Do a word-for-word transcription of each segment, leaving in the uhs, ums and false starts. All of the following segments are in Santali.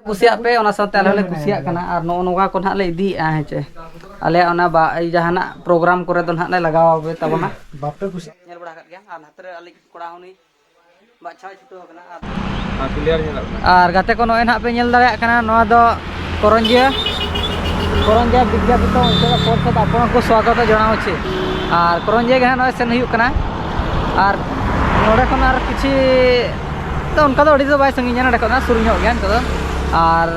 ᱠᱩᱥᱤᱭᱟᱜ ᱯᱮ, ᱚᱱᱟ ᱥᱟᱶᱛᱮ ᱟᱞᱮ ᱦᱚᱸᱞᱮ ᱠᱩᱥᱤᱭᱟᱜ ᱠᱟᱱᱟ᱾ ᱟᱨ ᱱᱚᱜᱼᱚ ᱱᱚᱣᱟ ᱠᱚ ᱱᱟᱦᱟᱜ ᱞᱮ ᱤᱫᱤᱭᱮᱫᱼᱟ, ᱦᱮᱸ ᱪᱮ᱾ ᱟᱞᱮᱭᱟᱜ ᱚᱱᱟ ᱵᱟ-, ᱡᱟᱦᱟᱱᱟᱜ ᱯᱨᱳᱜᱨᱟᱢ ᱠᱚᱨᱮ ᱫᱚ ᱱᱟᱦᱟᱜ ᱞᱮ ᱞᱟᱜᱟᱣ ᱟᱯᱮ ᱛᱟᱵᱚᱱᱟ᱾ ᱵᱟᱯᱮ ᱠᱩᱥᱤᱭᱟᱜ? ᱧᱮᱞ ᱵᱟᱲᱟ ᱟᱠᱟᱫ ᱜᱮᱭᱟ᱾ ᱟᱨ ᱱᱟᱛᱮ ᱨᱮ ᱟᱞᱮ ᱠᱚᱲᱟ ᱦᱚᱸ ᱩᱱᱤ ᱵᱟᱪᱷᱟᱣ ᱪᱷᱩᱴᱟᱹᱣ ᱟᱠᱟᱱᱟ᱾ ᱟᱨ ᱦᱮᱸ, clear ᱧᱮᱞᱚᱜ ᱠᱟᱱᱟ᱾ ᱟᱨ ᱜᱟᱛᱮ ᱠᱚ, ᱱᱚᱜᱼᱚᱭ ᱱᱟᱦᱟᱜ ᱯᱮ ᱧᱮᱞ ᱫᱟᱲᱮᱭᱟᱜ ᱠᱟᱱᱟ, ᱱᱚᱣᱟ ᱫᱚ ᱠᱚᱨᱚᱱᱡᱤᱭᱟᱹ, ᱠᱚᱨᱚᱱᱡᱤᱭᱟᱹ ᱵᱤᱫᱽᱭᱟᱯᱤᱴᱷ ᱩᱱᱠᱩᱣᱟᱜ ᱯᱚᱨᱥᱚᱫ ᱟᱯᱚᱱ ᱠᱚ ᱥᱣᱟᱜᱚᱛ ᱡᱟᱱᱟᱣ ᱟᱪᱷᱮ᱾ ᱟᱨ ᱠᱚᱨᱚᱱᱡᱤᱭᱟᱹ ᱜᱮ ᱱᱟᱦᱟᱜ ᱱᱚᱜᱼᱚᱭ ᱥᱮᱱ ᱦᱩᱭᱩᱜ ᱠᱟᱱᱟ᱾ ᱟᱨ ᱱᱚᱰᱮ ᱠᱷᱚᱱ ᱟᱨ ᱠᱤᱪᱷᱤ ᱛᱚ ᱚᱱᱠᱟ ᱫᱚ ᱟᱹᱰᱤ ᱫᱚ ᱵᱟᱭ ᱥᱟᱺᱜᱤᱧᱟ, ᱱᱚᱰᱮ ᱠᱷᱚᱱ ᱫᱚ ᱥᱩᱨ ᱧᱚᱜ ᱜᱮᱭᱟ ᱱᱤᱛᱚᱜ ᱫᱚ᱾ ᱟᱨ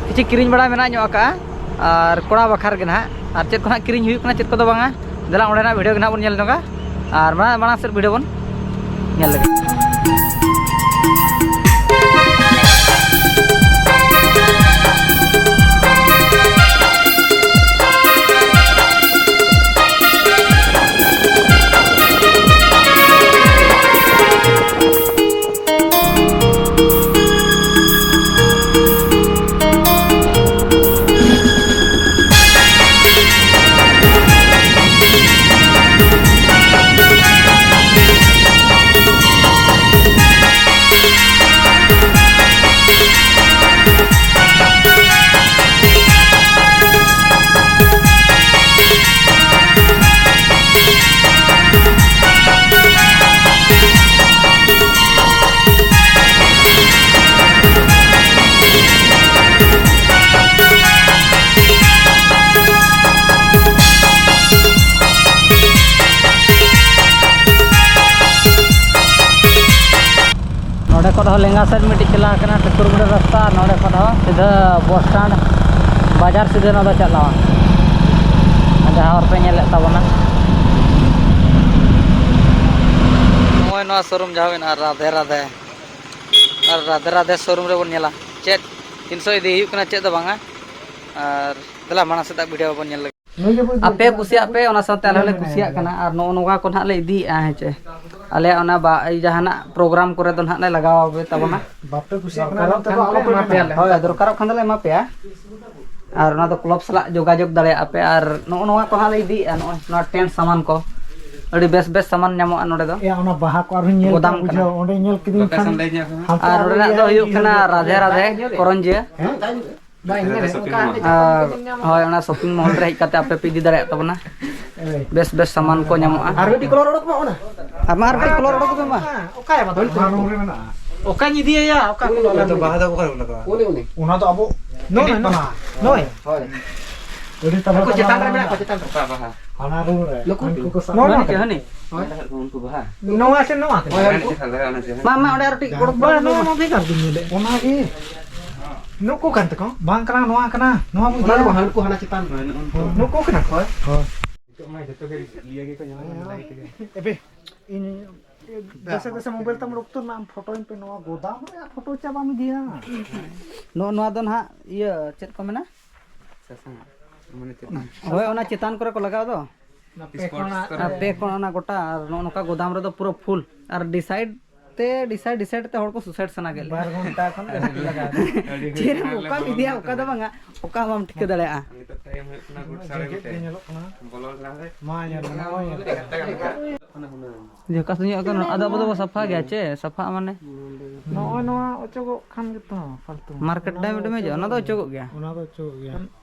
ᱠᱤᱪᱷᱤ ᱠᱤᱨᱤᱧ ᱵᱟᱲᱟ ᱢᱮᱱᱟᱜ ᱧᱚᱜ ᱟᱠᱟᱜᱼᱟ, ᱟᱨ ᱠᱚᱲᱟ ᱵᱟᱠᱷᱨᱟ ᱜᱮ ᱱᱟᱦᱟᱜ᱾ ᱟᱨ ᱪᱮᱫ ᱠᱚ ᱱᱟᱦᱟᱜ ᱠᱤᱨᱤᱧ ᱦᱩᱭᱩᱜ ᱠᱟᱱᱟ, ᱪᱮᱫ ᱠᱚᱫᱚ ᱵᱟᱝᱟ, ᱫᱮᱞᱟ ᱚᱸᱰᱮᱱᱟᱜ ᱵᱷᱤᱰᱤᱭᱳ ᱜᱮ ᱱᱟᱦᱟᱜ ᱵᱚᱱ ᱧᱮᱞ ᱧᱚᱜᱟ᱾ ᱟᱨ ᱢᱟᱲᱟᱝ, ᱢᱟᱲᱟᱝ ᱥᱮᱫ ᱵᱷᱤᱰᱤᱭᱳ ᱵᱚᱱ ᱧᱮᱞ ᱞᱮᱜᱮ᱾ ᱱᱚᱰᱮ ᱠᱷᱚᱱ ᱦᱚᱸ ᱞᱮᱸᱜᱟ ᱥᱮᱫ ᱢᱤᱫᱴᱤᱡ ᱪᱟᱞᱟᱣ ᱠᱟᱱᱟ ᱴᱷᱟᱹᱠᱩᱨ ᱢᱩᱸᱰᱟᱹ ᱨᱟᱥᱛᱟ, ᱟᱨ ᱱᱚᱰᱮ ᱠᱷᱚᱱ ᱦᱚᱸ ᱥᱤᱫᱷᱟᱹ ᱵᱚᱥ ᱥᱴᱮᱱᱰ ᱵᱟᱡᱟᱨ ᱥᱤᱫᱷᱟᱹ ᱱᱚᱣᱟ ᱫᱚ ᱪᱟᱞᱟᱣᱟ᱾ ᱡᱟᱦᱟᱸ ᱦᱚᱨ ᱯᱮ ᱧᱮᱞᱮᱫ ᱛᱟᱵᱚᱱᱟ, ᱱᱚᱜᱼᱚᱭ ᱱᱚᱣᱟ ᱥᱳᱨᱩᱢ ᱡᱟᱦᱟᱸ ᱢᱮᱱᱟᱜᱼᱟ, ᱨᱟᱫᱷᱮ ᱨᱟᱫᱷᱮ᱾ ᱟᱨ ᱨᱟᱫᱷᱮ ᱨᱟᱫᱷᱮ ᱥᱳᱨᱩᱢ ᱨᱮᱵᱚᱱ ᱧᱮᱞᱟ ᱪᱮᱫ ᱛᱤᱱᱥᱚ ᱤᱫᱤ ᱦᱩᱭᱩᱜ ᱠᱟᱱᱟ, ᱪᱮᱫ ᱫᱚ ᱵᱟᱝᱟ᱾ ᱟᱨ ᱫᱮᱞᱟ ᱢᱟᱲᱟᱝ ᱥᱮᱫᱟᱜ ᱵᱷᱤᱰᱤᱭᱳ ᱵᱚᱱ ᱧᱮᱞ ᱞᱮᱜᱮ᱾ ᱟᱯᱮ ᱠᱩᱥᱤᱭᱟᱜ ᱯᱮ, ᱚᱱᱟ ᱥᱟᱶᱛᱮ ᱟᱞᱮ ᱦᱚᱸᱞᱮ ᱠᱩᱥᱤᱭᱟᱜ ᱠᱟᱱᱟ᱾ ᱟᱨ ᱱᱚᱜᱼᱚ ᱱᱚᱣᱟ ᱠᱚ ᱱᱟᱦᱟᱜ ᱞᱮ ᱤᱫᱤᱭᱮᱫᱼᱟ, ᱦᱮᱸ ᱪᱮ᱾ ᱟᱞᱮᱭᱟᱜ ᱚᱱᱟ ᱵᱟ-, ᱡᱟᱦᱟᱱᱟᱜ ᱯᱨᱳᱜᱨᱟᱢ ᱠᱚᱨᱮ ᱫᱚ ᱱᱟᱦᱟᱜ ᱞᱮ ᱞᱟᱜᱟᱣ ᱟᱯᱮ ᱛᱟᱵᱚᱱᱟ᱾ ᱵᱟᱯᱮ ᱠᱩᱥᱤᱭᱟᱜ ᱠᱟᱱᱟ ᱢᱮᱱᱛᱮ ᱫᱚ ᱟᱞᱮ ᱮᱢᱟ ᱯᱮᱭᱟ ᱞᱮ᱾ ᱦᱳᱭ, ᱫᱚᱨᱠᱟᱨᱚᱜ ᱠᱷᱟᱱ ᱫᱚᱞᱮ ᱮᱢᱟ ᱯᱮᱭᱟ᱾ ᱟᱨ ᱚᱱᱟ ᱫᱚ ᱠᱞᱟᱵᱽ ᱥᱟᱞᱟᱜ ᱡᱳᱜᱟᱡᱳᱜᱽ ᱫᱟᱲᱮᱭᱟᱜᱼᱟ ᱯᱮ᱾ ᱟᱨ ᱱᱚᱜᱼᱚ ᱱᱚᱣᱟ ᱠᱚ ᱦᱟᱸᱜ ᱞᱮ ᱤᱫᱤᱭᱮᱫᱼᱟ, ᱱᱚᱜᱼᱚᱭ ᱱᱚᱣᱟ ᱴᱮᱱᱴ ᱥᱟᱢᱟᱱ ᱠᱚ᱾ ᱟᱹᱰᱤ ᱵᱮᱥ ᱵᱮᱥ ᱥᱟᱢᱟᱱ ᱧᱟᱢᱚᱜᱼᱟ ᱱᱚᱰᱮ ᱫᱚ᱾ ᱮᱭᱟ, ᱚᱱᱟ ᱵᱟᱦᱟ ᱠᱚ ᱟᱨᱦᱚᱸ ᱧᱮᱞ ᱜᱚᱫᱟᱢ ᱠᱟᱜ ᱠᱟᱱᱟ᱾ ᱵᱩᱡᱷᱟᱹᱣ, ᱚᱸᱰᱮ ᱧᱮᱞ ᱠᱤᱫᱤᱧ ᱠᱷᱟᱱ᱾ ᱞᱳᱠᱮᱥᱚᱱ ᱞᱟᱹᱭ ᱧᱚᱜ ᱢᱮ᱾ ᱦᱟᱱᱛᱮ ᱟᱨ ᱟᱨᱦᱚᱸ ᱱᱚᱰᱮᱱᱟᱜ ᱫᱚ ᱤᱭᱟᱹ ᱦᱩᱭᱩᱜ ᱠᱟᱱᱟ ᱤᱭᱟᱹ ᱨᱟᱫᱷᱮ ᱨᱟᱫᱷᱮ ᱦᱮᱸ? ᱠᱚᱨᱚᱧᱡᱤᱭᱟᱹ᱾ ᱦᱮᱸ? ᱵᱟᱝ, ᱚᱱᱟ ᱫᱚ ᱤᱧ ᱫᱚ shopping mall᱾ ᱟᱨ ᱦᱳᱭ, ᱚᱱᱟ shopping mall ᱨᱮ ᱦᱮᱡ ᱠᱟᱛᱮ ᱟᱯᱮ ᱯᱮ ᱤᱫᱤ ᱫᱟᱲᱮᱭᱟᱜ ᱛᱟᱵᱚᱱᱟ᱾ ᱮᱭ᱾ ᱵᱮᱥ ᱵᱮᱥ ᱥᱟᱢᱟᱱ ᱠᱚ ᱧᱟᱢᱚᱜᱼᱟ᱾ ᱟᱨ ᱢᱤᱫᱴᱤᱡ colour ᱚᱰᱚᱠ ᱢᱟ ᱚᱱᱟ᱾ ᱟᱨ ᱢᱟ ᱟᱨ ᱢᱤᱫᱴᱤᱡ colour ᱚᱰᱚᱠ ᱢᱟ᱾ ᱚᱠᱟᱭ ᱵᱟᱫᱚᱞ? ᱚᱱᱟ room ᱨᱮ ᱢᱮᱱᱟᱜᱼᱟ᱾ ᱚᱠᱟᱧ ᱤᱫᱤᱭᱟᱭᱟ? ᱚᱠᱟ colour? ᱚᱱᱟ ᱫᱚ ᱵᱟᱦᱟ ᱫᱚ ᱚᱠᱟ ᱨᱮ ᱞᱟᱜᱟᱜᱼᱟ? ᱩᱱᱤ, ᱩᱱᱤ᱾ ᱚᱱᱟ ᱫᱚ ᱟᱵᱚ ᱱᱚᱜᱼᱚᱭ, ᱮᱱᱮᱡ ᱱᱚᱜᱼᱚᱭ᱾ ᱠᱟᱱᱟ᱾ ᱦᱳᱭ᱾ ᱟᱹᱰᱤ ᱛᱟᱵᱚ ᱩᱱᱠᱩ ᱪᱮᱛᱟᱱ ᱨᱮ ᱢᱮᱱᱟᱜ ᱠᱚᱣᱟ, ᱪᱮᱛᱟᱱ ᱨᱮ᱾ ᱚᱠᱟ ᱵᱟᱦᱟ? ᱦᱟᱱᱟ room ᱨᱮ᱾ ᱱᱩᱠᱩ? ᱩᱱᱠᱩ ᱠᱚ ᱥᱟᱵ ᱱᱚᱣᱟ ᱠᱟᱱᱟ᱾ ᱢᱤᱫᱴᱮᱡ ᱦᱟᱹᱱᱤ? ᱦᱳᱭ᱾ ᱱᱚᱣᱟ ᱥᱮ ᱱᱚᱣᱟ ᱠᱟᱱᱟ? ᱦᱳᱭ, ᱦᱳᱭ, ᱩᱱᱠᱩ᱾ ᱢᱟ, ᱢᱟ, ᱚᱸᱰᱮ ᱟᱨᱚ ᱴᱤᱡ ᱜᱚᱲᱚ ᱵᱟᱝ, ᱱᱚᱣᱟ, ᱱᱚᱣᱟ ᱵᱷᱮᱜᱟᱨ ᱜᱤᱧ ᱧᱮᱞᱮᱫ᱾ ᱚᱱᱟᱜᱮ᱾ ᱱᱩᱠᱩ ᱠᱟᱱ ᱛᱟᱠᱚ? ᱵᱟᱝ ᱠᱟᱱᱟ, ᱱᱚᱣᱟ ᱠᱟᱱᱟ᱾ ᱱᱚᱣᱟ ᱵᱩᱡᱽ ᱚᱱᱟ ᱫᱚ ᱫᱟᱲᱮᱭᱟᱜ ᱵᱟᱝ, ᱠᱟᱱᱟ? ᱱᱩᱠᱩ ᱦᱟᱱᱟ ᱪᱮᱛᱟᱱ ᱨᱮ, ᱱᱩᱜᱼᱩ ᱱᱩᱠᱩ᱾ ᱱᱩᱠᱩ ᱠᱟᱱᱟ ᱠᱚ? ᱦᱳᱭ᱾ ᱱᱤᱛᱚᱜ ᱢᱟ ᱡᱚᱛᱚ ᱜᱮ ᱤᱭᱟᱹ ᱜᱮᱠᱚ ᱧᱮᱞᱚᱜ ᱠᱟᱱᱟ, light ᱜᱮ᱾ ᱮᱵᱮ, ᱤᱧ ᱫᱮᱥᱮ ᱫᱮᱥᱮ mobile ᱛᱟᱢ ᱨᱚᱠᱛᱚ ᱨᱮᱱᱟᱜ ᱮᱢ ᱯᱷᱳᱴᱳᱧ ᱯᱮ, ᱱᱚᱣᱟ ᱜᱚᱫᱟᱢ ᱨᱮᱭᱟᱜ ᱯᱷᱳᱴᱳ ᱪᱟ ᱵᱟᱢ ᱤᱫᱤᱭᱟ? ᱱᱚᱜᱼᱚ ᱱᱚᱣᱟ ᱫᱚ ᱱᱟᱦᱟᱜ ᱤᱭᱟᱹ ᱪᱮᱫ ᱠᱚ ᱢᱮᱱᱟ? ᱥᱟᱥᱟᱝ, ᱢᱟᱱᱮ ᱪᱮᱛᱟᱱ᱾ ᱦᱳᱭ, ᱚᱱᱟ ᱪᱮᱛᱟᱱ ᱠᱚᱨᱮ ᱠᱚ ᱞᱟᱜᱟᱣ ᱫᱚ᱾ ᱚᱱᱟ ᱯᱮ ᱥᱯᱚᱴ ᱠᱚᱬᱟᱜ ᱠᱚᱨᱮ᱾ ᱟᱨ ᱯᱮ ᱠᱚᱬ ᱚᱱᱟ ᱜᱚᱴᱟ, ᱟᱨ ᱱᱚᱜᱼᱚ ᱱᱚᱝᱠᱟ ᱜᱚᱫᱟᱢ ᱨᱮᱫᱚ ᱯᱩᱨᱟᱹ full, ᱟᱨ decide ᱛᱮ, decide, decide ᱛᱮ ᱦᱚᱲ ᱠᱚ suicide ᱥᱟᱱᱟ ᱠᱮᱫ ᱞᱮᱭᱟ᱾ ᱵᱟᱨ ᱜᱷᱚᱱᱴᱟ ᱠᱷᱚᱱ ᱡᱟᱹᱥᱛᱤ ᱞᱟᱜᱟᱣ ᱮᱱᱟ᱾ ᱟᱹᱰᱤ ᱪᱮᱫ ᱜᱷᱟᱹᱲᱤᱡ ᱚᱠᱟᱢ ᱞᱮ ᱤᱫᱤᱭᱟ, ᱵᱚᱞᱚ ᱚᱠᱟ ᱫᱚ ᱠᱟᱱᱟ᱾ ᱵᱟᱝᱟ, ᱚᱠᱟ ᱦᱚᱸ ᱵᱟᱢ ᱴᱷᱤᱠᱟᱹ ᱫᱟᱲᱮᱭᱟᱜᱼᱟ᱾ ᱱᱤᱛᱚᱜ time ᱦᱩᱭᱩᱜ ᱠᱟᱱᱟ ᱜᱩᱴ ᱥᱟᱲᱮ ᱡᱮᱜᱮᱫ ᱜᱚᱴᱮᱡ᱾ ᱜᱮ ᱧᱮᱞᱚᱜ ᱠᱟᱱᱟ᱾ ᱵᱚᱞᱚ ᱞᱮᱱᱟ ᱞᱮ᱾ ᱢᱟ ᱧᱮᱞ ᱢᱮ, ᱱᱚᱜᱼᱚᱭ ᱧᱮᱞ ᱢᱮ᱾ ᱡᱮ ᱚᱠᱟ ᱥᱮᱫ ᱧᱚᱜ ᱠᱟᱱᱟ, ᱟᱫᱚ ᱟᱵᱚ ᱫᱚᱵᱚ ᱥᱟᱯᱷᱟ ᱜᱮᱭᱟ ᱪᱮ, ᱥᱟᱯᱷᱟᱜ ᱢᱟᱱᱮ᱾ ᱱᱚᱜᱼᱚᱭ ᱱᱚᱣᱟ ᱚᱪᱚᱜᱚᱜ ᱠᱷᱟᱱ ᱜᱮᱛᱚ ᱯᱷᱟᱞᱛᱩ᱾ Market ᱚᱱᱟ ᱫᱚ ᱰᱟᱢ ᱰᱮᱢᱮᱡᱚᱜᱼᱟ, ᱚᱱᱟ ᱫᱚ ᱚᱪᱚᱜᱚᱜ᱾ ᱚᱪᱚᱜᱚᱜ ᱜᱮᱭᱟ᱾ ᱚᱱᱟ ᱫᱚ ᱚᱪᱚᱜᱚᱜ ᱜᱮᱭᱟ᱾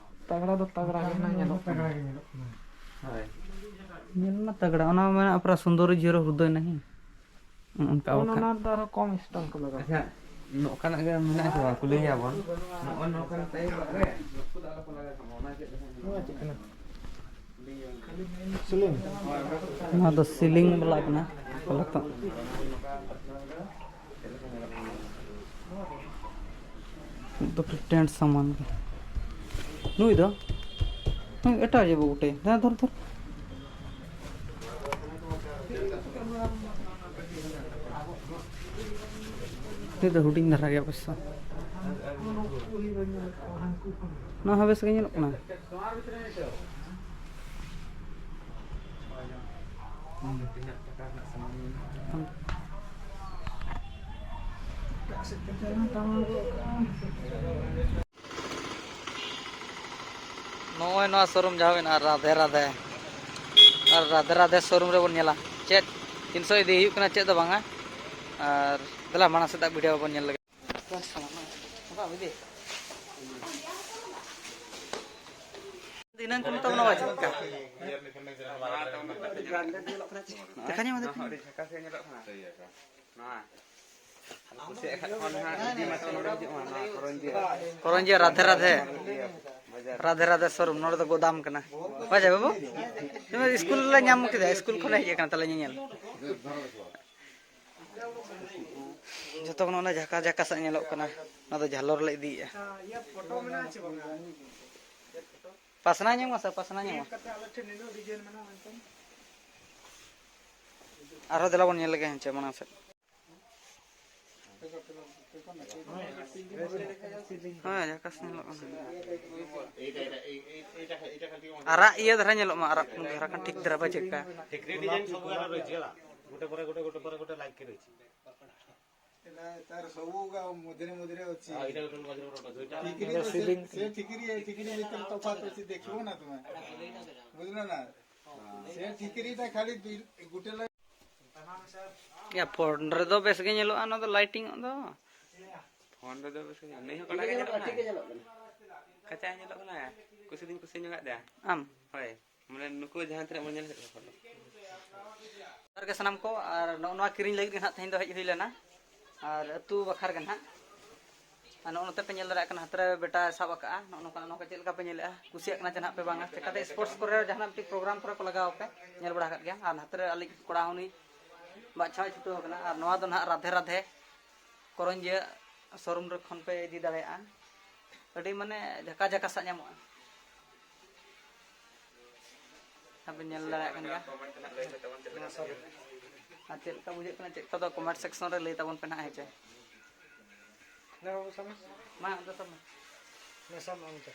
ᱛᱟᱜᱽᱲᱟ ᱫᱚ ᱛᱟᱜᱽᱲᱟ ᱜᱮ ᱧᱮᱞᱚᱜ ᱠᱟᱱᱟ᱾ ᱛᱟᱜᱽᱲᱟ ᱜᱮ ᱧᱮᱞᱚᱜ ᱠᱟᱱᱟ᱾ ᱦᱳᱭ᱾ ᱧᱮᱞ ᱢᱟ ᱛᱟᱜᱽᱲᱟ, ᱚᱱᱟ ᱢᱟ ᱢᱮᱱᱟᱜᱼᱟ ᱯᱩᱨᱟ ᱥᱩᱱᱫᱚᱨᱤ ᱡᱷᱤᱨᱳ ᱦᱨᱩᱫᱚᱭ ᱱᱟᱦᱤ᱾ ᱚᱱᱠᱟ ᱚᱱᱟ ᱵᱟᱠᱷᱟᱱ᱾ ᱚᱱᱟ ᱨᱮᱫᱚ ᱟᱨᱦᱚᱸ ᱠᱚᱢ stone ᱠᱚ ᱞᱟᱜᱟᱣᱟ᱾ ᱟᱪᱪᱷᱟ, ᱱᱚᱝᱠᱟᱱᱟᱜ ᱜᱮ ᱢᱮᱱᱟᱜᱼᱟ ᱥᱮ ᱵᱟᱝ? ᱠᱩᱞᱤᱭᱮᱭᱟ ᱵᱚᱱ᱾ ᱱᱚᱜᱼᱚᱭ ᱱᱚᱝᱠᱟᱱ type ᱟᱜ ᱨᱮ ᱱᱩᱠᱩ ᱫᱚ ᱟᱞᱚ ᱠᱚ ᱞᱟᱜᱟᱣ ᱠᱟᱜ ᱢᱟ᱾ ᱚᱱᱟ ᱪᱮᱫ ᱞᱮᱠᱟᱱᱟᱜ? ᱱᱚᱣᱟ ᱫᱚ ceiling ᱵᱟᱞᱟ ᱠᱟᱱᱟ, ᱯᱟᱞᱮ ᱛᱚ᱾ ᱫᱚ ᱴᱮᱱᱴ ᱥᱟᱢᱟᱱ ᱜᱮ᱾ ᱱᱩᱭ ᱫᱚ? ᱱᱩᱭ ᱮᱴᱟᱜ ᱡᱮ ᱵᱟᱹᱵᱩ ᱴᱷᱮᱱ᱾ ᱫᱷᱚᱨ, ᱫᱷᱚᱨ, ᱫᱷᱚᱨ᱾ ᱱᱩᱭ ᱫᱚ ᱦᱩᱰᱤᱧ ᱫᱷᱟᱨᱟ ᱜᱮᱭᱟ ᱚᱵᱚᱥᱥᱚ᱾ ᱱᱚᱣᱟ ᱦᱚᱸ ᱵᱮᱥ ᱜᱮ ᱧᱮᱞᱚᱜ ᱠᱟᱱᱟ᱾ ᱱᱚᱜᱼᱚᱭ ᱱᱚᱣᱟ showroom ᱡᱟᱦᱟᱸ ᱢᱮᱱᱟᱜᱼᱟ, ᱨᱟᱫᱷᱮ ᱨᱟᱫᱷᱮ᱾ ᱟᱨ ᱨᱟᱫᱷᱮ ᱨᱟᱫᱷᱮ ᱥᱳᱨᱩᱢ ᱨᱮᱵᱚᱱ ᱧᱮᱞᱟ ᱪᱮᱫ ᱛᱤᱱ ᱥᱚ ᱤᱫᱤ ᱦᱩᱭᱩᱜ ᱠᱟᱱᱟ, ᱪᱮᱫ ᱫᱚ ᱵᱟᱝᱟ᱾ ᱟᱨ ᱫᱮᱞᱟ ᱢᱟᱲᱟᱝ ᱥᱮᱫᱟᱜ ᱵᱷᱤᱰᱤᱭᱳ ᱵᱚᱱ ᱧᱮᱞ ᱞᱮᱜᱮ᱾ ᱫᱤᱱᱟᱹᱝ ᱠᱷᱚᱱ ᱛᱟᱵᱚᱱᱟ ᱵᱟᱪᱷᱟ᱾ ᱫᱮᱠᱷᱟ ᱧᱟᱢ ᱫᱮᱠᱷᱟ ᱧᱟᱢ᱾ ᱠᱚᱨᱚᱧᱡᱤᱭᱟ ᱨᱟᱫᱷᱮ ᱨᱟᱫᱷᱮ᱾ ᱨᱟᱫᱷᱮ ᱨᱟᱫᱷᱮ ᱥᱳᱨᱩᱢ, ᱱᱚᱰᱮ ᱫᱚ ᱜᱳᱫᱟᱢ ᱠᱟᱱᱟ᱾ ᱵᱟᱪᱷᱟ ᱵᱟᱹᱵᱩ, ᱱᱚᱣᱟ ᱥᱠᱩᱞ ᱨᱮᱞᱮ ᱧᱟᱢ ᱠᱮᱫᱟ, ᱥᱠᱩᱞ ᱠᱷᱚᱱᱮ ᱦᱮᱡ ᱟᱠᱟᱱᱟ ᱛᱟᱞᱮ ᱧᱮᱧᱮᱞ᱾ ᱡᱚᱛᱚ ᱠᱷᱚᱱ ᱚᱱᱟ ᱡᱷᱟᱠᱟ ᱡᱷᱟᱠᱟ ᱥᱮᱫ ᱧᱮᱞᱚᱜ ᱠᱟᱱᱟ, ᱚᱱᱟ ᱫᱚ ᱡᱷᱟᱞᱚᱨ ᱞᱮ ᱤᱫᱤᱭᱮᱫᱼᱟ᱾ ᱯᱟᱥᱱᱟ ᱧᱟᱢᱚᱜᱼᱟ ᱥᱮ ᱯᱟᱥᱱᱟ ᱧᱟᱢᱚᱜᱼᱟ? ᱟᱨᱦᱚᱸ ᱫᱮᱞᱟ ᱵᱚᱱ ᱧᱮᱞ ᱞᱮᱜᱮ ᱦᱮᱸ ᱪᱮ ᱢᱟᱲᱟᱝ ᱥᱮᱫ᱾ ᱦᱮᱸ, ᱡᱷᱟᱠᱟᱥ ᱧᱮᱞᱚᱜ ᱠᱟᱱᱟ᱾ ᱟᱨᱟᱜ ᱤᱭᱟᱹ ᱫᱷᱟᱨᱟ ᱧᱮᱞᱚᱜ ᱢᱟ, ᱟᱨᱟᱜ ᱯᱩᱸᱰ ᱫᱷᱟᱨᱟ ᱠᱷᱟᱱ ᱴᱷᱤᱠ ᱫᱷᱟᱨᱟ ᱵᱟᱭ ᱪᱮᱫ ᱠᱟ᱾ ᱴᱷᱤᱠᱨᱤ ᱰᱤᱡᱟᱭᱤᱱ ସବୁ ଆର ରହିଛି ହେଲା, ଗୋଟେ ପରେ ଗୋଟେ, ଗୋଟେ ପରେ ଗୋଟେ ଲାଇକ୍ କରି ରହିଛି। ଏଇଟା ତାର ସବୁ ଗା ମଝିରେ ମଝିରେ ଅଛି। ହଁ, ଏଇଟା ଗୋଟେ ମଝିରେ ଗୋଟେ ଅଛି, ଦୁଇଟା। ଠିକିରି ତ ସେ, ସିଲିଂ। ସେ ଠିକିରି, ଏ ଠିକିରି ଭିତରେ ତଫାତ ଅଛି, ଦେଖିବ ନା ତୁମେ, ବୁଝିଲ ନା? ସେ ଠିକିରିଟା ଖାଲି ଦୁଇ, ଗୋଟେ ଲାଇନ୍। ᱭᱟ, ᱯᱷᱳᱱ ᱨᱮᱫᱚ ᱵᱮᱥ ᱜᱮ ᱧᱮᱞᱚᱜᱼᱟ, ᱚᱱᱟ ᱫᱚ ᱞᱟᱭᱴᱤᱝ ᱫᱚ᱾ ᱯᱷᱳᱱ ᱨᱮᱫᱚ ᱵᱮᱥ ᱜᱮ ᱧᱮᱞᱚᱜᱼᱟ᱾ ᱱᱩᱭ ᱦᱚᱸ ᱠᱟᱰᱟ ᱜᱮ ᱧᱮᱞᱚᱜ ᱠᱟᱱᱟᱭ᱾ ᱠᱟᱪᱟ ᱧᱮᱞᱚᱜ ᱠᱟᱱᱟᱭ᱾ ᱠᱩᱥᱤ ᱫᱩᱧ ᱠᱩᱥᱤ ᱧᱚᱜᱟᱜ ᱛᱟᱭᱟ᱾ ᱟᱢ? ᱦᱳᱭ᱾ ᱢᱟᱱᱮ ᱱᱩᱠᱩ ᱡᱟᱦᱟᱸ ᱛᱤᱱᱟᱹᱜ ᱵᱚᱱ ᱧᱮᱞ ᱠᱮᱫ ᱠᱚᱣᱟ ᱯᱷᱳᱴᱳ᱾ ᱡᱚᱦᱟᱨ ᱜᱮ ᱥᱟᱱᱟᱢ ᱠᱚ, ᱟᱨ ᱱᱚᱜᱼᱚ ᱱᱚᱣᱟ ᱠᱤᱨᱤᱧ ᱞᱟᱹᱜᱤᱫ ᱜᱮ ᱱᱟᱦᱟᱜ ᱛᱮᱦᱮᱧ ᱫᱚ ᱦᱮᱡ ᱦᱩᱭ ᱞᱮᱱᱟ᱾ ᱟᱨ ᱟᱹᱛᱩ ᱵᱟᱠᱷᱟᱨ ᱜᱮ ᱱᱟᱦᱟᱜ᱾ ᱟᱨ ᱱᱚᱜᱼᱚ ᱱᱚᱛᱮ ᱯᱮ ᱧᱮᱞ ᱫᱟᱲᱮᱭᱟᱜ ᱠᱟᱱᱟ, ᱦᱟᱛᱮ ᱨᱮ ᱵᱮᱴᱟᱭ ᱥᱟᱵ ᱟᱠᱟᱫᱼᱟ᱾ ᱱᱚᱜᱼᱚ ᱱᱚᱝᱠᱟ, ᱱᱚᱝᱠᱟ ᱪᱮᱫ ᱞᱮᱠᱟ ᱯᱮ ᱧᱮᱞᱮᱫᱼᱟ? ᱠᱩᱥᱤᱭᱟᱜ ᱠᱟᱱᱟ ᱪᱮ ᱱᱟᱦᱟᱜ ᱯᱮ ᱵᱟᱝᱟ? ᱪᱮᱠᱟᱛᱮ ᱥᱯᱳᱨᱴᱥ ᱠᱚᱨᱮ ᱡᱟᱦᱟᱱᱟᱜ ᱢᱤᱫᱴᱤᱡ ᱯᱨᱳᱜᱨᱟᱢ ᱠᱚᱨᱮ ᱠᱚ ᱞᱟᱜᱟᱣ ᱟᱯᱮ, ᱧᱮᱞ ᱵᱟᱲᱟ ᱟᱠᱟᱫ ᱜᱮᱭᱟ᱾ ᱟᱨ ᱦᱟᱛᱮ ᱨᱮ ᱟᱞᱮ ᱠᱚᱲᱟ ᱦᱚᱸ ᱩᱱᱤ ᱵᱟᱪᱷᱟᱣ ᱪᱷᱩᱴᱟᱹᱣ ᱟᱠᱟᱱᱟ᱾ ᱟᱨ ᱱᱚᱣᱟ ᱫᱚ ᱱᱟᱦᱟᱜ ᱨᱟᱫᱷᱮ ᱨᱟᱫᱷᱮ ᱠᱚᱨᱚᱧᱡᱤᱭᱟᱹ ᱥᱳᱨᱩᱢ ᱨᱮ ᱠᱷᱚᱱ ᱯᱮ ᱤᱫᱤ ᱫᱟᱲᱮᱭᱟᱜᱼᱟ᱾ ᱟᱹᱰᱤ ᱢᱟᱱᱮ ᱡᱷᱟᱠᱟ ᱡᱷᱟᱠᱟ ᱥᱟᱜ ᱧᱟᱢᱚᱜᱼᱟ᱾ ᱟᱯᱮ ᱧᱮᱞ ᱫᱟᱲᱮᱭᱟᱜ ᱠᱟᱱ ᱜᱮᱭᱟ᱾ ᱟᱨ ᱪᱮᱫ ᱞᱮᱠᱟ ᱵᱩᱡᱷᱟᱹᱜ ᱠᱟᱱᱟ, ᱪᱮᱫ ᱞᱮᱠᱟ ᱫᱚ ᱠᱚᱢᱮᱱᱴ ᱥᱮᱠᱥᱚᱱ ᱨᱮ ᱞᱟᱹᱭ ᱛᱟᱵᱚᱱ ᱯᱮ ᱱᱟᱦᱟᱜ, ᱦᱮᱸ ᱪᱮ? ᱦᱮᱸ ᱵᱟᱹᱵᱩ, ᱥᱟᱵ ᱢᱮ᱾ ᱢᱟ, ᱟᱫᱚ ᱥᱟᱵ ᱢᱮ᱾ ᱦᱮᱸ, ᱥᱟᱵ ᱢᱮ ᱟᱢ ᱫᱚ᱾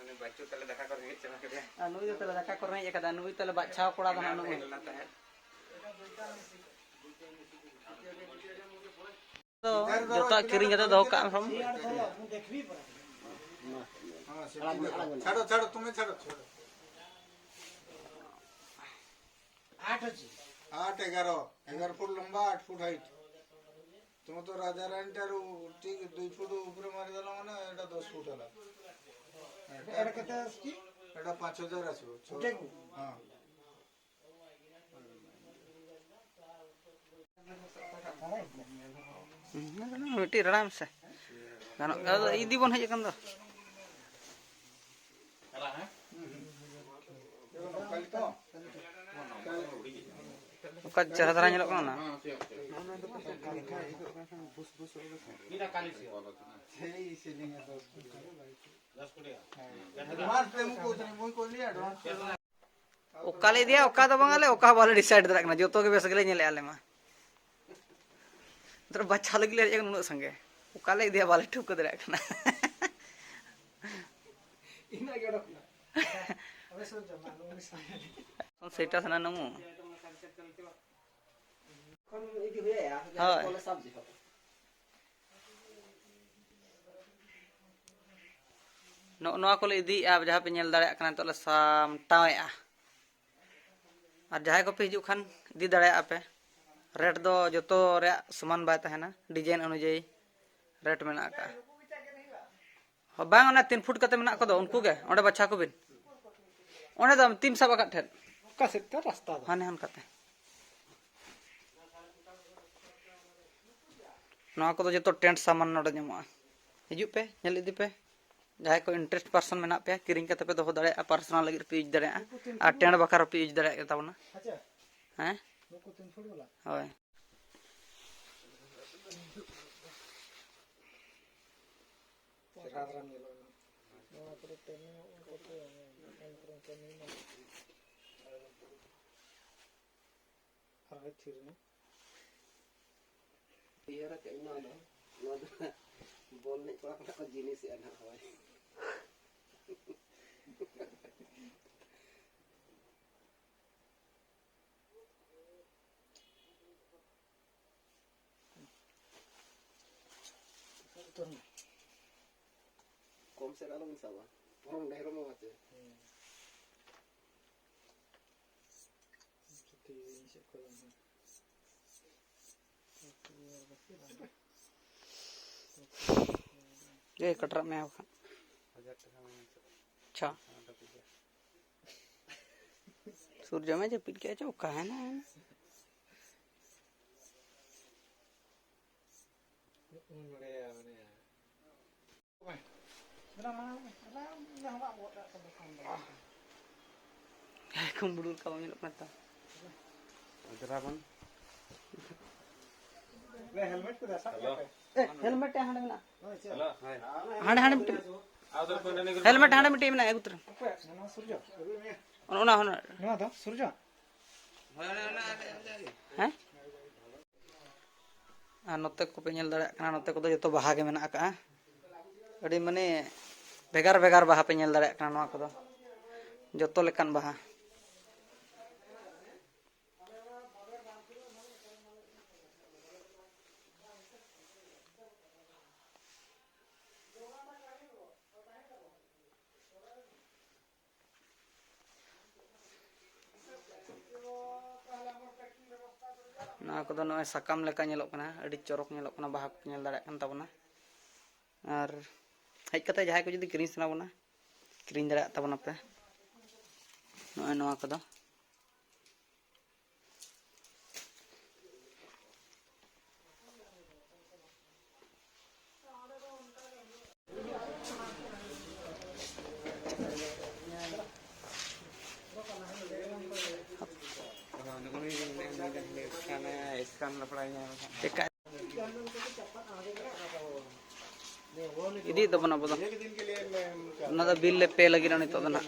ᱩᱱᱤ ᱵᱟᱹᱪᱩ ᱛᱟᱞᱮ ᱫᱟᱠᱟ ᱠᱚ ᱨᱮᱸᱜᱮᱡ ᱪᱟᱵᱟ ᱠᱮᱫᱮᱭᱟ᱾ ᱟᱨ ᱱᱩᱭ ᱫᱚ ᱛᱟᱞᱮ ᱫᱟᱠᱟ ᱠᱚ ᱨᱮᱸᱜᱮᱡ ᱟᱠᱟᱫᱟ, ᱱᱩᱭ ᱛᱟᱞᱮ ᱵᱟᱪᱷᱟᱣ ᱠᱚᱲᱟ ᱫᱚ ᱦᱟᱸᱜ ᱱᱩᱭ᱾ ᱦᱮᱡ ᱞᱮᱱᱟ ᱛᱟᱦᱮᱸᱫ᱾ ᱫᱚ ᱡᱚᱛᱚᱣᱟᱜ ᱠᱤᱨᱤᱧ ᱠᱟᱛᱮ ᱫᱚᱦᱚ ᱠᱟᱜ ᱢᱮ ᱥᱚᱢ᱾ हाँ, safety देखो। छाड़ो, छाड़ो, तुम्हें छाड़ो, छाड़ो। आठ अच्छी। आठ, ग्यारह, ग्यारह फुट लंबा, आठ फुट हाइट। तुम तो राजा रानी टार ठीक दुई फुट ऊपर मारी देला माने एटा दस फुट वाला। एटा केते आछी? एटा पाँच हजार आछी। हाँ। ᱢᱤᱫᱴᱤᱡ ᱨᱟᱲᱟᱭ ᱢᱮᱥᱮ᱾ ᱜᱟᱱᱚᱜ ᱠᱟᱱᱟ, ᱟᱫᱚ ᱤᱫᱤ ᱵᱚᱱ ᱦᱮᱡ ᱟᱠᱟᱱ ᱫᱚ᱾ ᱚᱠᱟ ᱪᱮᱦᱨᱟ ᱫᱷᱟᱨᱟ ᱧᱮᱞᱚᱜ ᱠᱟᱱᱟ ᱚᱱᱟ? ᱚᱠᱟ ᱞᱮ ᱤᱫᱤᱭᱟ, ᱚᱠᱟ ᱫᱚ ᱵᱟᱝ, ᱟᱞᱮ ᱚᱠᱟ ᱦᱚᱸ ᱵᱟᱞᱮ decide ᱫᱟᱲᱮᱭᱟᱜ ᱠᱟᱱᱟ, ᱡᱚᱛᱚ ᱜᱮ ᱵᱮᱥ ᱜᱮᱞᱮ ᱧᱮᱞᱮᱫᱼᱟ ᱟᱞᱮ ᱢᱟ᱾ ᱱᱮᱛᱟᱨ ᱵᱟᱪᱷᱟᱣ ᱞᱟᱹᱜᱤᱫ ᱞᱮ ᱦᱮᱡ ᱟᱠᱟᱱᱟ ᱩᱱᱟᱹᱜ ᱥᱟᱸᱜᱮ, ᱚᱠᱟ ᱞᱮ ᱤᱫᱤᱭᱟ ᱵᱟᱞᱮ ᱴᱷᱟᱹᱣᱠᱟᱹ ᱫᱟᱲᱮᱭᱟᱜ ᱠᱟᱱᱟ᱾ ᱤᱱᱟᱹᱜ ᱜᱮ ᱚᱰᱚᱠ ᱮᱱᱟ᱾ ᱥᱮᱴᱟ ᱥᱟᱱᱟ ᱱᱟᱢᱩ᱾ ᱦᱳᱭ᱾ ᱱᱚᱜᱼᱚ ᱱᱚᱣᱟ ᱠᱚᱞᱮ ᱤᱫᱤᱭᱮᱫᱼᱟ, ᱡᱟᱦᱟᱸ ᱯᱮ ᱧᱮᱞ ᱫᱟᱲᱮᱭᱟᱜ ᱠᱟᱱᱟ, ᱱᱤᱛᱚᱜ ᱞᱮ ᱥᱟᱢᱴᱟᱣᱮᱫᱼᱟ᱾ ᱟᱨ ᱡᱟᱦᱟᱸᱭ ᱠᱚᱯᱮ ᱦᱤᱡᱩᱜ ᱠᱷᱟᱱ, ᱤᱫᱤ ᱫᱟᱲᱮᱭᱟᱜᱼᱟ ᱯᱮ᱾ Rate ᱫᱚ ᱡᱚᱛᱚ ᱨᱮᱭᱟᱜ ᱥᱚᱢᱟᱱ ᱵᱟᱭ ᱛᱟᱦᱮᱱᱟ, design ᱚᱱᱩᱡᱟᱭᱤ rate ᱢᱮᱱᱟᱜ ᱟᱠᱟᱫᱼᱟ᱾ ᱦᱚᱸ, ᱵᱟᱝ, ᱚᱱᱟ ᱛᱤᱱ ᱯᱷᱩᱴ ᱠᱟᱛᱮ ᱢᱮᱱᱟᱜ ᱠᱚᱫᱚ, ᱩᱱᱠᱩ ᱜᱮ᱾ ᱚᱸᱰᱮ ᱵᱟᱪᱷᱟᱣ ᱠᱚᱵᱤᱱ᱾ ᱚᱸᱰᱮ ᱫᱚ ᱛᱤᱢ ᱥᱟᱵ ᱟᱠᱟᱫ ᱴᱷᱮᱱ᱾ ᱚᱠᱟ ᱥᱮᱫ ᱛᱮ ᱨᱟᱥᱛᱟ ᱫᱚ? ᱦᱟᱱᱮ ᱦᱟᱱᱠᱟᱛᱮ᱾ ᱱᱚᱣᱟ ᱠᱚᱫᱚ ᱡᱚᱛᱚ tent ᱥᱟᱢᱟᱱ ᱱᱚᱰᱮ ᱧᱟᱢᱚᱜᱼᱟ᱾ ᱦᱤᱡᱩᱜ ᱯᱮ, ᱧᱮᱞ ᱤᱫᱤ ᱯᱮ᱾ ᱡᱟᱦᱟᱸᱭ ᱠᱚ interest person ᱢᱮᱱᱟᱜ ᱯᱮᱭᱟ, ᱠᱤᱨᱤᱧ ᱠᱟᱛᱮ ᱯᱮ ᱫᱚᱦᱚ ᱫᱟᱲᱮᱭᱟᱜᱼᱟ, personal ᱞᱟᱹᱜᱤᱫ ᱯᱮ use ᱫᱟᱲᱮᱭᱟᱜᱼᱟ, ᱟᱨ tent ᱵᱟᱠᱷᱨᱟ ᱯᱮ use ᱫᱟᱲᱮᱭᱟᱜ ᱜᱮ ᱛᱟᱵᱚᱱᱟ᱾ ᱟᱪᱪᱷᱟ᱾ ᱦᱮᱸ? ᱱᱩᱠᱩ ᱛᱤᱱ ᱯᱷᱩᱴ ᱵᱟᱞᱟ? ᱦᱳᱭ᱾ ᱪᱮᱦᱨᱟ ᱫᱷᱟᱨᱟ ᱧᱮᱞᱚᱜᱼᱟ᱾ ᱱᱚᱣᱟ ᱠᱚᱨᱮ ᱴᱟᱹᱱᱤ ᱧᱚᱜ ᱠᱟᱛᱮ, ᱚᱱᱟ ᱠᱚᱨᱮ ᱴᱟᱹᱱᱤ ᱧᱚᱜ᱾ ᱟᱨᱦᱚᱸ ᱛᱷᱤᱨ ᱮᱱᱟ᱾ ᱩᱭᱦᱟᱹᱨ ᱟᱠᱟᱫ ᱟᱹᱧ ᱱᱚᱣᱟ ᱫᱚ, ᱱᱚᱣᱟ ᱫᱚ ᱵᱚᱞ ᱮᱱᱮᱡ ᱠᱚᱲᱟ ᱠᱚ ᱱᱟᱜ ᱠᱚ ᱡᱤᱱᱤᱥᱮᱜᱼᱟ ᱱᱟᱜ, ᱦᱳᱭ᱾ ᱠᱚᱢ ᱥᱮᱫ ᱟᱞᱚᱵᱚᱱ ᱥᱟᱵᱟ᱾ ᱯᱚᱨᱚᱢ ᱰᱟᱹᱦᱤ ᱨᱮᱢᱟ ᱢᱟ ᱪᱮ᱾ ᱮ ᱠᱟᱴᱨᱟᱜ ᱢᱮ ᱵᱟᱠᱷᱟᱱ᱾ ᱟᱪᱪᱷᱟ᱾ ᱥᱩᱨᱡᱚ ᱢᱟ ᱡᱟᱹᱯᱤᱫ ᱠᱮᱜᱼᱟ ᱪᱚ, ᱚᱠᱟᱭᱮᱱᱟ? ᱠᱩᱢᱵᱽᱲᱩ ᱞᱮᱠᱟ ᱵᱟᱝ ᱧᱮᱞᱚᱜ ᱠᱟᱱᱟ ᱛᱚ᱾ ᱚᱡᱽᱨᱟ ᱵᱚᱱ᱾ ᱮ, ᱦᱮᱞᱢᱮᱴ ᱴᱟᱜ ᱦᱟᱸᱰᱮ ᱢᱮᱱᱟᱜᱼᱟ᱾ ᱦᱮᱞᱳ, ᱦᱳᱭ᱾ ᱦᱟᱸᱰᱮ, ᱦᱟᱸᱰᱮ ᱢᱤᱫᱴᱤᱡ᱾ ᱦᱮᱞᱢᱮᱴ ᱦᱟᱸᱰᱮ ᱢᱤᱫᱴᱤᱡ ᱢᱮᱱᱟᱜᱼᱟ, ᱟᱹᱜᱩ ᱩᱛᱟᱹᱨ᱾ ᱱᱚᱣᱟ ᱥᱩᱨᱡᱚ᱾ ᱚᱱᱟ, ᱚᱱᱟ, ᱚᱱᱟ᱾ ᱱᱚᱣᱟ ᱫᱚ ᱥᱩᱨᱡᱚ? ᱦᱮᱸ? ᱟᱨ ᱱᱚᱛᱮ ᱠᱚᱯᱮ ᱧᱮᱞ ᱫᱟᱲᱮᱭᱟᱜ ᱠᱟᱱᱟ, ᱱᱚᱛᱮ ᱠᱚᱫᱚ ᱡᱚᱛᱚ ᱵᱟᱦᱟ ᱜᱮ ᱢᱮᱱᱟᱜ ᱟᱠᱟᱜᱼᱟ᱾ ᱟᱹᱰᱤ ᱢᱟᱱᱮ ᱵᱷᱮᱜᱟᱨ ᱵᱷᱮᱜᱟᱨ ᱵᱟᱦᱟ ᱯᱮ ᱧᱮᱞ ᱫᱟᱲᱮᱭᱟᱜ ᱠᱟᱱᱟ ᱱᱚᱣᱟ ᱠᱚᱫᱚ, ᱡᱚᱛᱚ ᱞᱮᱠᱟᱱ ᱵᱟᱦᱟ᱾ ᱱᱚᱣᱟ ᱠᱚᱫᱚ ᱱᱚᱜᱼᱚᱭ ᱥᱟᱠᱟᱢ ᱞᱮᱠᱟ ᱧᱮᱞᱚᱜ ᱠᱟᱱᱟ, ᱟᱹᱰᱤ ᱪᱚᱨᱚᱠ ᱧᱮᱞᱚᱜ ᱠᱟᱱᱟ, ᱵᱟᱦᱟ ᱠᱚ ᱧᱮᱞ ᱫᱟᱲᱮᱭᱟᱜ ᱠᱟᱱ ᱛᱟᱵᱚᱱᱟ᱾ ᱟᱨ ᱦᱮᱡ ᱠᱟᱛᱮ ᱡᱟᱦᱟᱸᱭ ᱠᱚ ᱡᱩᱫᱤ ᱠᱤᱨᱤᱧ ᱥᱟᱱᱟ ᱵᱚᱱᱟ, ᱠᱤᱨᱤᱧ ᱫᱟᱲᱮᱭᱟᱜ ᱛᱟᱵᱚᱱᱟᱯᱮ ᱱᱚᱜᱼᱚᱭ ᱱᱚᱣᱟ ᱠᱚᱫᱚ᱾ ᱮᱠᱟᱞ᱾ ᱤᱫᱤᱭᱮᱫ ᱛᱟᱵᱚᱱᱟ ᱟᱵᱚ ᱫᱚ᱾ ᱚᱱᱟ ᱫᱚ ᱵᱤᱞ ᱞᱮ ᱯᱮ ᱞᱟᱹᱜᱤᱫ ᱱᱤᱛᱚᱜ ᱫᱚ ᱱᱟᱦᱟᱜ᱾